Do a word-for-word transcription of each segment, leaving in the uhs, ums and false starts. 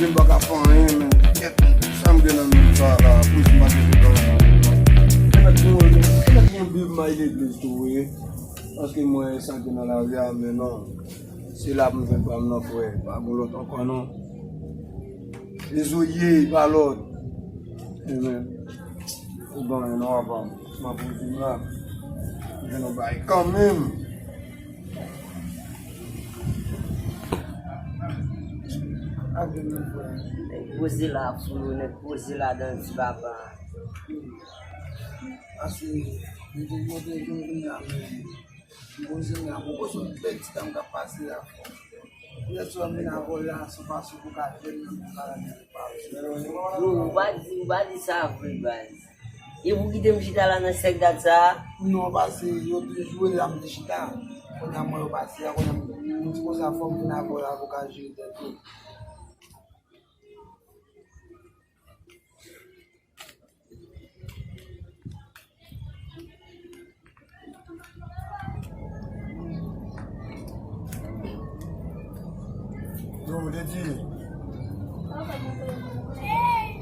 M pa ka fè anyen, men. Kèt, sa m gen nan men sa la, pou m pa te fè travay la. Kèt, mwen, kèt, mwen viv may legliz tou, wi. Paske mwen, sa gen nan lavi a, men non. Se la pou m fè pa m nan, frè. Pa gen lòt ankò, non. Rezo ye, pa lòt. Amen. Ou gen anyen non, papa m. M ap di m la. M gen yon bagay kanmenm. Nèg poze la ap sou nou, nèg poze ladan ti papa. Paske, nou te monte joun kounye a, men, m poze la, m poze yon bèl ti tan m k ap pase la. Lè sou an vin avè w la, se yon fason pou ka jwenn nan pou ka la. Yo, ou pa di, ou pa di sa vre, baz. E pou kite m chita la nan sèk dat sa a? Non, pase yo te jwe la, m te chita. Kounye a mwen yo pase a, kounye a m di konsa fò m vin avè w la pou ka jere tèt ou. Yo, Lady.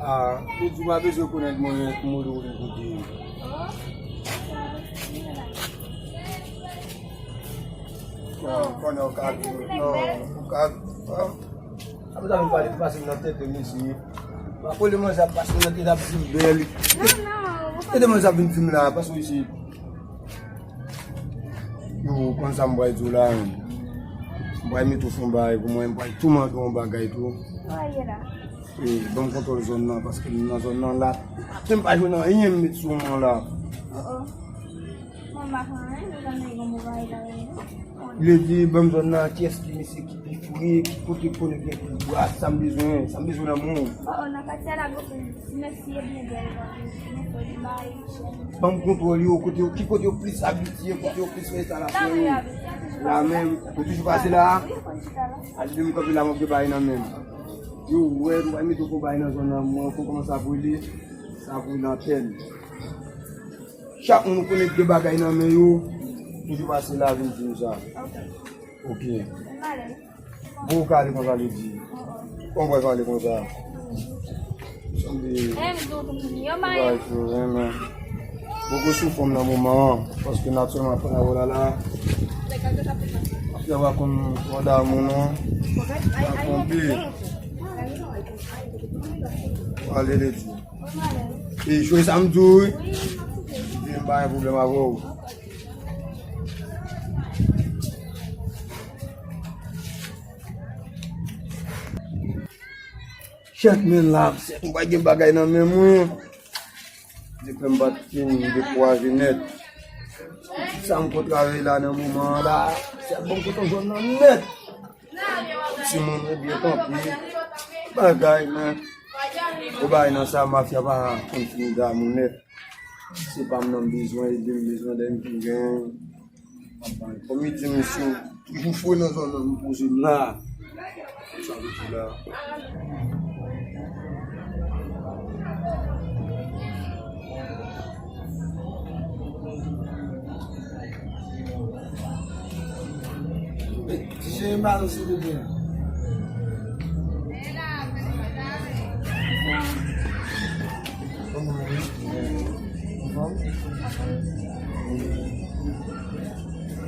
Ah, Lady, m pa bezwen konnen mwen, mwen, mwen, mwen. Non, konnen w ka di, non, w ka, ah. Apre sa, m pale, pase m nan tèt, mesye. Pa kole manje ap pase m nan tèt, ap di m bèl. Non, non, ou pa. Tande manje ap vin di m la, pase w isi. Yo, konn sa m pral di w la, men. M pral mete w sou yon bagay pou mwen, m pral tou mande w yon bagay tou. Sa ye la? E, ban m kontwòl zòn nan, paske m nan zòn nan la. Si m pa jwenn anyen, m met sou mwen la. Oh, oh. Mwen pa fè anyen, nou konn gen yon bagay la, non. Lady, ban m zòn nan, kiyès ki mesye ki pi fre, ki kote konnen gen pi bra, sa m bezwen, sa m bezwen nan men w. Oh, oh, nan katye a la, gon ti mesye byen bèl, non, men fò li bay, chè. Ban m kontwòl yo, kote yo, ki kote yo plis abitye, kote yo plis fè enstalasyon yo. La menm, yo toujou pase la. Wi, yo konn chita la. Al di m kanpe la, mwen gen bagay nan men m. Yo, wè, nou pa mete w gon bagay nan zòn nan, mwen, kon kòman sa pou li, sa pou li nan tèt. Chak moun ou konnen gen bagay nan men yo, toujou pase la vin di nou sa. Ok. Ok. Bon, ou ka ale konsa, Lady. Bon, ou pral ale konsa. Sanble. Yo, mari. Bon, ou sou fòm nan moman an, paske natirèlman aprann avè w la la. Apre w a konn twa damou non. Sa konpe. Ale, Lady. E jwe sa m di w, wi. Vin m pa gen pwoblèm avè w. Chèf men la, sèt ou pa gen bagay nan men mwen. Depi m pa t fin dekouraje nèt. Tout sa m konn travay la nan moman an la, sèt ban m kote zòn nan nèt. Timoun ou byen kanpe. Bagay, men. Ou bagay nan sa, mafya pa konn fini damou nèt. Se pa m nan m bezwen, ede m bezwen, dèyè m fin gen. Kòm li di m, misye toujou fre nan zòn nan, m poze m la. Sa vle di la. Ti cheri, m pa nou silvouplè. Kòman w ye? Anfòm?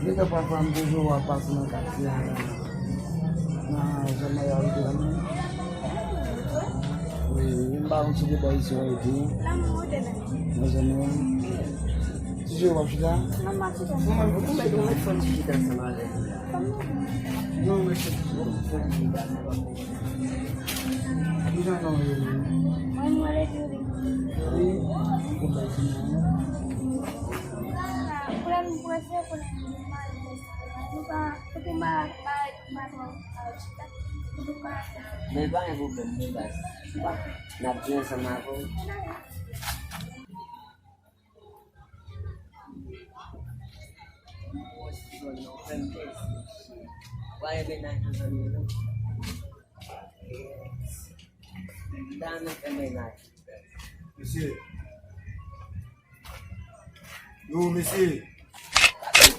Gentan pafwa m toujou wè w ap pase nan katye a, nan zòn nan y a rete la menm. Wi, m pa yon ti deba isi w rete. Nan zòn nan. Ti je w ap chita? Mwen menm, mwen menm fò m chita ansanm avè w. Non, mwen chita. Kijan non w ye? Mwen, mwen Lady. Wi, konbay ti non. Koulè m prese, koulè m mal prese. Nou pa, kote m pa, pa, pa twò, pa chita. Kote m pa. Men pa gen pwoblèm, men baz. N ap di ansanm avè w. Mesye. Yo, mesye.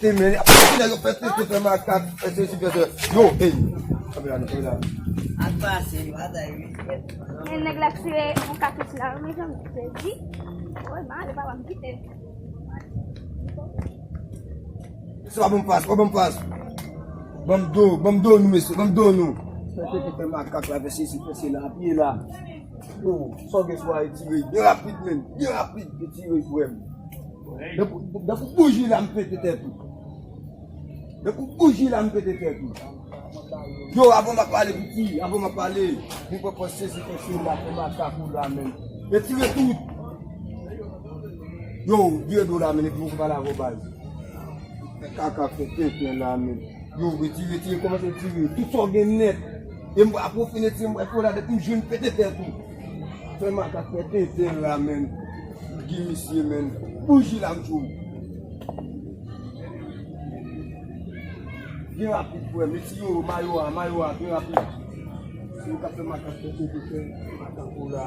Te men, apre nèg yo fè tete, fè makak, fè sesi, fè sela. Yo, ey. Kanpe la, non, kanpe la. Ak pase, batay, wi. Men nèg la k tire yon katouch la, men jan m sezi. Woy, mare papa m kite. Mesye, pa ban m fas, pa ban m fas. Ban m do, ban m do nou, mesye, ban m do nou. Fè tete fè makak la, fè sesi, fè sela, apiye la. Yo, sa w gen sou a, retire, byen rapid, menn, byen rapid, retire, frè m. Depi, depi bouji la, m pete tèt ou. Depi bouji la, m pete tèt ou. Yo, avan m ap pale, piti, avan m ap pale, m pran pòz sezi, fè sela, fè makak ou la, menn. Retire tout. Yo, vire do la, menn, epi m pale avè w, baz. Fè kaka, fè tenten la, menn. Yo, retire, retire, kòmanse retire. Tout sa w gen nèt. E m, apre w fin retire, m pral fè w la, depi m jwenn pete tèt ou. Fè makak, fè tenten la, menn. Gi misye, menn. Bouji la, m di w. Byen rapid, frè m. Retire yo, mayo a, mayo a, byen rapid. Se yo k ap fè makak, fè tenten, fè makak ou la.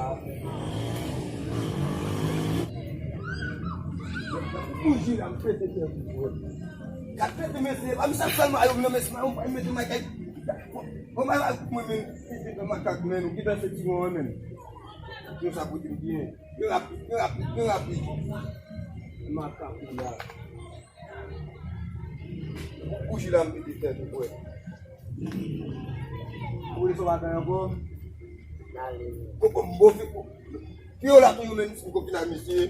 Bouji la, m pete tèt ou, frè m. Gad tete mesye, pa misye ap sal mayo m nan, mesye, mayo m pa mete makak. Bon, mayo ak mwen menm, tete makak menm, ou ki danse ti mwen menm. Yo sa pote m byen. Byen rapid, byen rapid, byen rapid. Makak ou la. Bouji la m pete tèt ou, frè. Ou vle sa w pa gen ankò? N ale. Koko m bo fi. Pi yo la toujou menm si m konfina misye.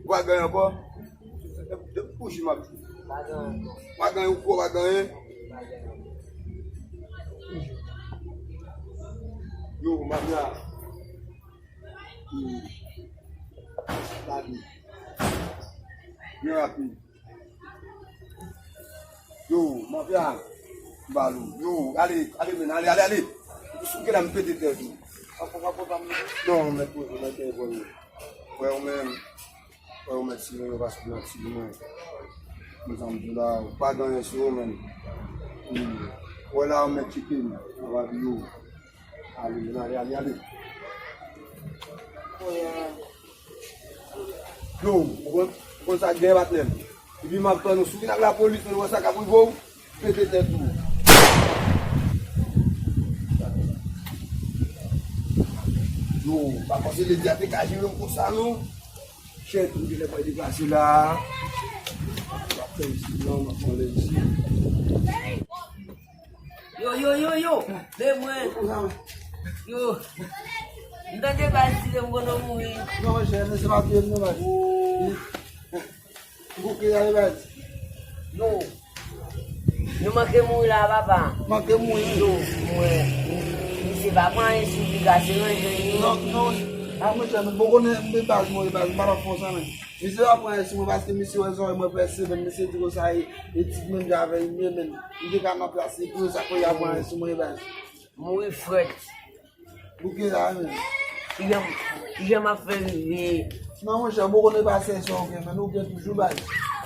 Ou pa gen ankò? Depi bouji m ap jwe. Pa gen ankò. Pa gen ankò, pa gen. Pa gen ankò. Yo, mafya. Hmm. Gade. Byen rapid. Yo, mafya. Balo. Yo, ale, ale, men, ale, ale, ale. Sou ke la m pete tèt ou. Non, mèt poze, mèt telefòn. Frè ou menm. Frè ou mèt simen yo paske nan ti mwen. Mwen sa m di la, ou pa gen anyen sou ou menm. Hmm. Wè la ou mèt tcheke m. Nan lavi yo. Ale, ale, ale, ale. Yo, ou konn, ou konn sa k gen, patnè m. Epi m ap tann ou. Si w vin ak lapolis, ou wè sa k ap rive w, pete tèt ou. Yo, pa panse Lady a te ka jere m konsa, non. Chèt, ou genlè pral deplase la. M ap fè isit, non, m ap fè anlè isit. Yo, yo, yo, yo, men mwen. Yo, m tande baz tire m konnen w mouri. Non, monchè, men se pa vye m non, baz. Ou bouke la, baz. Yo, nou manke mouri la, papa. Manke mouri. Yo, mwen. Misye pa pran anyen sou li, ka se ranje li. Non, non. A, monchè, men bon konnen, men baz mouri, baz, m pa t ap fè sa, men. Misye pa pran anyen sou mwen paske misye wè zòrèy mwen pèse, men misye di konsa e, e ti mwen di avè l, men, men, m te ka nan plas li, pou sa fè y ap pran anyen sou mwen, baz. Mouri frèt. Bouke la, men. Kijan, kijan m ap fè rive? Non, monchè, bon konnen pa sèl sa w gen, men nou gen toujou, baz.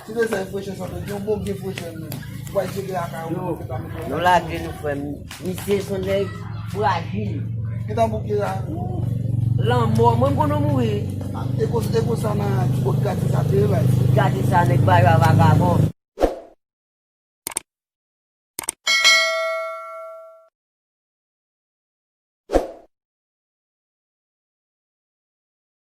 Si te sèl frechè sa w te gen, yon bon vye frechè, men. Ou pral tcheke lakay ou, yo, nou lage nou, frè m. Misye se yon nèg frajil. Ki tan bouke la? Lanmò, mwen m konn mouri. Ah, e kon, e konsa nan ti bòt katye sa te ye, baz. Katye sa, nèg ba yo a vagabon.